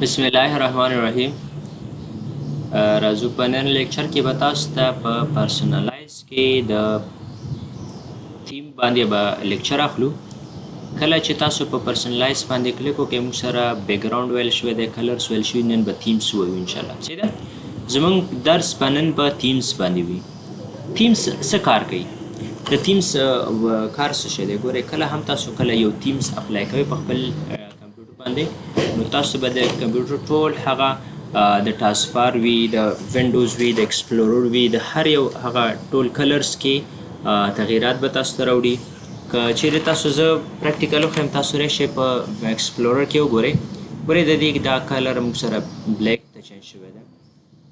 بسم الله الرحمن الرحیم. راځو په نن لیکچر کې به تاسو ته په پرسنلایز کې د تیم باندې به لیکچر اخلو. کله چې تاسو په پرسنلایز باندې کلیک وکړئ، موږ سره بیکګراوند ویل شوی دی، کلرز ویل شوی، نن به تیمز ووایو ان شاء الله. صحیح ده، زمونږ درس به نن په تیمز باندې وي. تیمز څه کار کوي؟ د تیمز کار څه شی دی؟ ګورئ، کله هم تاسو کله یو تیمز اپلای کوئ په خپل کمپیوټر باندې، نو تاسو به د کمپیوټر ټول هغه د ټاسکبار وي، د وینډوز وي، د اکسپلورر وي، د هر یو هغه ټول کلرز کې تغییرات به تاسو ته راوړي. که چیرې تاسو زه پریکټیکل وښیم، تاسو راشئ په اکسپلورر کې وګورئ. ګورئ، د دې دا کلر موږ سره بلیک ته چینج شوی دی.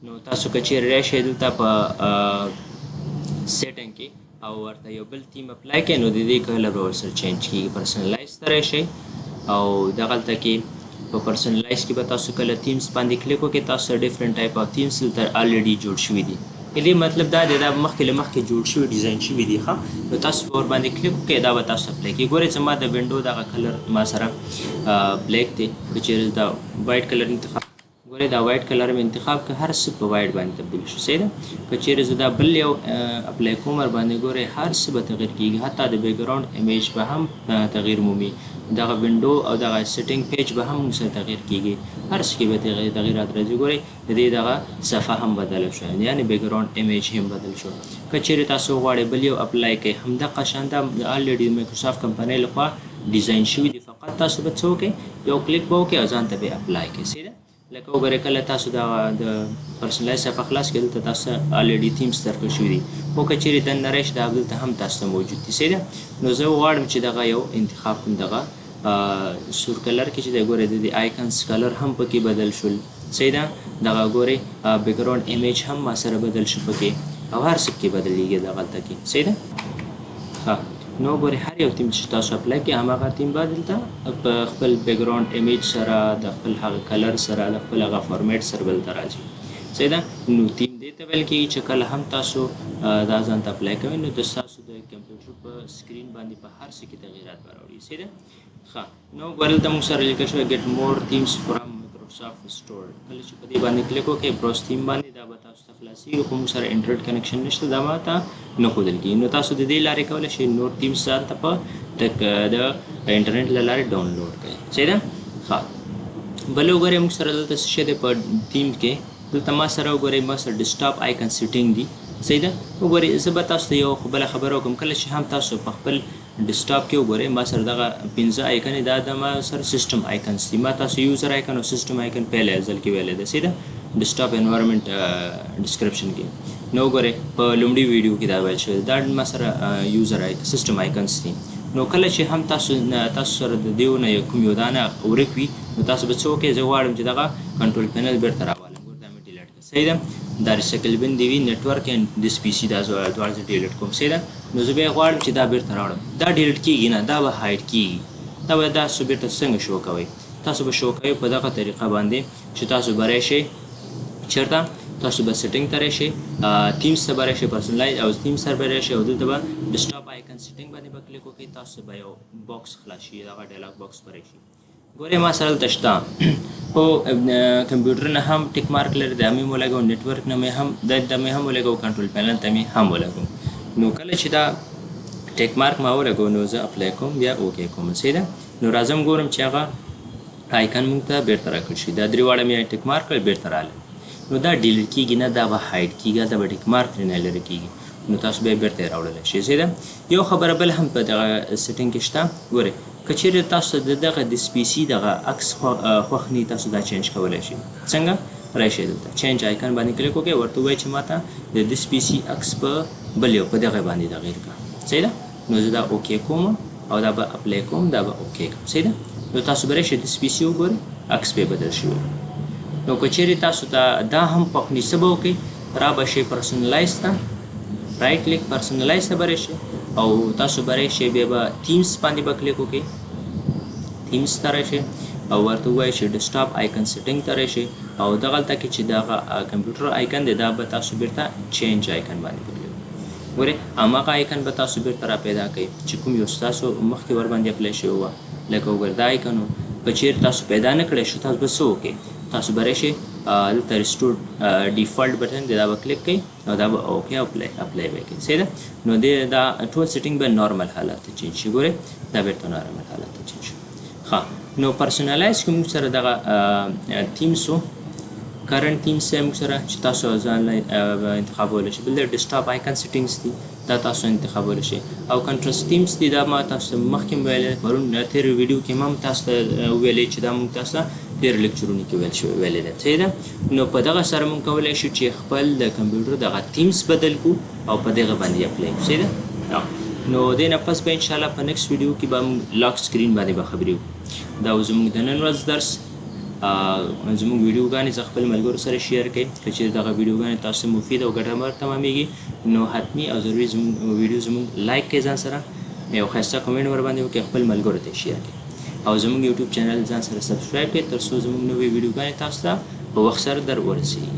نو تاسو که چیرې راشئ دلته په سیټینګ کې او ورته یو بل تیم اپلای کړئ، نو د دې کلر به ورسره چینج کیږي. پرسنلایز ته راشئ او دغلته کې په پرسنلایز کې به تاسو کله تیمز باندې کلیک وکړئ، تاسو ډیفرنٹ ټایپ اف تیمز دلته الریډي جوړ شوي دي. دې مطلب دا دی، دا مخکې له مخکې جوړ شوي، ډیزاین شوي دي. ښه، نو تاسو به ورباندې کلیک وکړئ، دا به تاسو اپلای کړئ. ګورئ، زما د وینډو دغه کلر ما سره بلیک دی. که چیرې دا وایټ کلر انتخاب، ګورئ، دا وایټ کلر مې انتخاب کړ، هر څه په وایټ باندې تبدیل شو. صحیح ده. که چیرې زه دا بل یو اپلای کوم ورباندې، ګورئ، هر څه به تغیر کیږي، حتی د بیکګراوند امیج به هم تغیر مومي، دغه وینډو او دغه سیټینګ پیج به هم موږ سره تغیر کیږي، هر څه کې به تغیرات راځي. ګورئ، د دې دغه صفحه هم بدله شوه، یعنی بیکګراوند امیج هم بدل شو. که چیرې تاسو غواړئ بل یو اپلای کړئ، همدغه شان دا الریډي مایکروسافټ کمپنۍ لخوا ډیزاین شوي دي. فقط تاسو به څه وکړئ؟ یو کلیک به وکړئ او ځان ته به اپلای کړئ. صحیح ده. لکه وګورئ، کله تاسو دا د پرسنلایز صفحه خلاص کړئ، دلته تاسو الریډي تیمز درکړل شوي دي، خو که چیرې دننه راشئ، دا دلته هم تاسو ته موجود دي. صحیح ده. نو زه غواړم چې دغه یو انتخاب کړم، دغه سور کلر کې چې دی. ګورئ، د دې آیکنز کلر هم پکې بدل شول. صحیح ده. دغه ګورئ، بیکګراوند امیج هم ما سره بدل شو پکې او هر څه پکې بدلېږي دغلته کې. صحیح ده. ښه، نو ګورئ، هر یو تیم چې تاسو اپلای کړئ، هماغه تیم به دلته په خپل بیکګراوند امیج سره، د خپل هغه کلر سره، د خپل هغه فارمیټ سره به دلته راځي. صحیح ده. نو تیم دې ته ویل کېږي چې کله هم تاسو دا ځان ته اپلای کوئ، نو د ستاسو د کمپیوټر په سکرین باندې په هر څه کې تغییرات به راوړي. صحیح ده. ښه، نو ګورئ، دلته موږ سره لیکل شوی "Get more themes from Microsoft Store". کله چې په دې باندې کلیک وکړئ، براوز تیم باندې، دا به تاسو ته خلاصېږي، خو موږ سره انټرنیټ کنکشن نشته، دا ما ته نه ښودل کېږي. نو تاسو د دې لارې کولی شئ نور تیمز ځان ته په د انټرنیټ له لارې ډاونلوډ کړئ. صحیح ده. ښه، بل وګورئ، موږ سره دلته څه شی دی په تیم کې؟ دلته ما سره وګورئ، ما سره ډیسکټاپ آیکن سیټینګ دي. صحیح ده. وګورئ، زه به تاسو ته یو بله خبره وکړم. کله چې هم تاسو په خپل ډیسکټاپ کې وګورئ، ما سره دغه پنځه آیکن، دا د ما سره سیستم آیکنز دي. ما تاسو یوزر آیکن او سیستم آیکن پهله ځل کې ویلی دی. صحیح ده، ډیسکټاپ انوایرنمنت ډیسکرپشن کې. نو وګورئ، په لومړي ویډیو کې دا ویل شوی، دا ما سره یوزر سیستم آیکنز دي. نو کله چې هم تاسو سره د دیو نه کوم یو دانه ورک وي، نو تاسو به څه وکړئ؟ زه غواړم چې دغه کنټرول پینل بیرته راوالم. ګور، دا مې ډیلیټ کړ. صحیح ده. دا ریسایکل بن دی وي، نتورک اینډ دیس پی سی، دا دواړه زه ډیلیټ کوم. صحیح ده. نو زه بیا غواړم چې دا بیرته راوړم. دا ډیلیټ کیږي نه، دا به هایډ کیږي. دا به تاسو بیرته څنګه شو کوئ؟ تاسو به شو کوئ په دغه طریقه باندې چې تاسو به راشئ چېرته؟ تاسو به سیټینګ ته راشئ، تیمز ته به راشئ، پرسنلایز او تیم سره به راشئ او دلته به ډیسکټاپ آیکن سیټینګ باندې به کلیک وکړئ. تاسو به یو باکس خلاص شي، دغه ډایلاګ باکس به راشي. ګورئ، ما سره دلته شته، خو کمپیوټر نه هم ټیک مارک لري، دا مې ولګو، نتورک نه مې هم دا مې هم ولګو، کنټرول پینل ته مې هم ولګو. نو کله چې دا ټیک مارک ما ولګو، نو زه اپلای کوم، بیا اوکی کوم. صحیح ده. نو راځم ګورم چې هغه آیکن مونږ ته بیرته راکړل شي. دا درې واړه مې ټیک مارک کړل، بیرته راغله. نو دا ډیلیټ کیږي نه، دا به هایډ کیږي، دا به ټیک مارک ترې نه لرې کیږي، نو تاسو بیا بیرته یې راوړلی شئ. صحیح ده. یو خبره بل هم په دغه سیټینګ کې شته. ګورئ، که چیرې تاسو د دغه د پی سی دغه عکس خوښ نه، تاسو دا چینج کولی شئ. څنګه؟ راشئ دلته چینج آیکن باندې کلیک وکړئ، ورته ووایئ چې ماته د دس پی سی عکس په بل یو په دغه باندې تغیر کړه. صحیح ده. نو زه دا اوکی کوم او دا به اپلای کوم، دا به اوکی کوم. صحیح ده. نو تاسو به راشئ دس پی سی وګورئ، عکس به بدل شوی. نو که چیرې تاسو ته دا هم خوښ نه، څه به وکړئ؟ را به شئ پرسنلایز ته، رایټ کلیک، پرسنلایز ته به راشئ او تاسو به راشئ، بیا به تیمز باندې به کلیک وکړئ. تیمز ته راشئ او ورته ووایئ چې ډیسکټاپ آیکن سیټینګ ته راشئ او دغلته کې چې دغه کمپیوټر آیکن دی، دا به تاسو بیرته چینج آیکن باندې کلیک. ګورئ، هماغه آیکن به تاسو بیرته را پیدا کړئ چې کوم یو ستاسو مخکې ورباندې اپلای شوی وه. لکه وګورئ، دا آیکن و. که چیرې تاسو پیدا نه کړی شو، تاسو به څه وکړئ؟ تاسو به راشئ دلته ریسټور ډیفالت بټن دی، دا به کلیک کړئ او دا به اوکې او اپلای به کړئ. صحیح ده؟ نو دې دا ټول سیټینګ به نارمل حالت ته چینج شي. ګورئ، دا بیرته نارمل حالت ته چینج شو. ښه، نو پرسونالایز کې موږ سره دغه تیمز و، کرنټ تیمز دی موږ سره چې تاسو ځان له انتخابولی شئ. بل د ډیسکټاپ آیکن سیټینګز دي، دا تاسو انتخابولی شئ، او کنټراسټ تیمز دي. دا ما تاسو ته مخکې هم ویلی، پرون تېرو ویډیو کې هم تاسو ته ویلی چې دا موږ تاسو ته تېرو لیکچرونو کې ویل شوی ویلی دی. صحیح ده؟ نو په دغه سره موږ کولی شو چې خپل د کمپیوټر دغه تیمز بدل کړو او په دغه باندې اپلای کړو. صحیح ده؟ نو دې نه پس به انشاءالله په نیکسټ ویډیو کې به موږ لاک سکرین باندې به خبرې وکړو. دا و زموږ د نن ورځ درس. زموږ ویډیوګانې ځه خپل ملګرو سره شیر کړئ. که چېرې دغه ویډیوګانې تاسو مفید او ګټور تمامېږي، نو حتمي او ضروري زموږ ویډیو زموږ لایک کړئ، ځان سره یو ښایسته کمنټ ورباندې وکړئ، خپل ملګرو ته شیر کړئ او زموږ یوټیوب چینل ځان سره سبسکرایب کړئ، تر څو زموږ نوې ویډیوګانې تاسو ته په وخت سره در ورسېږي.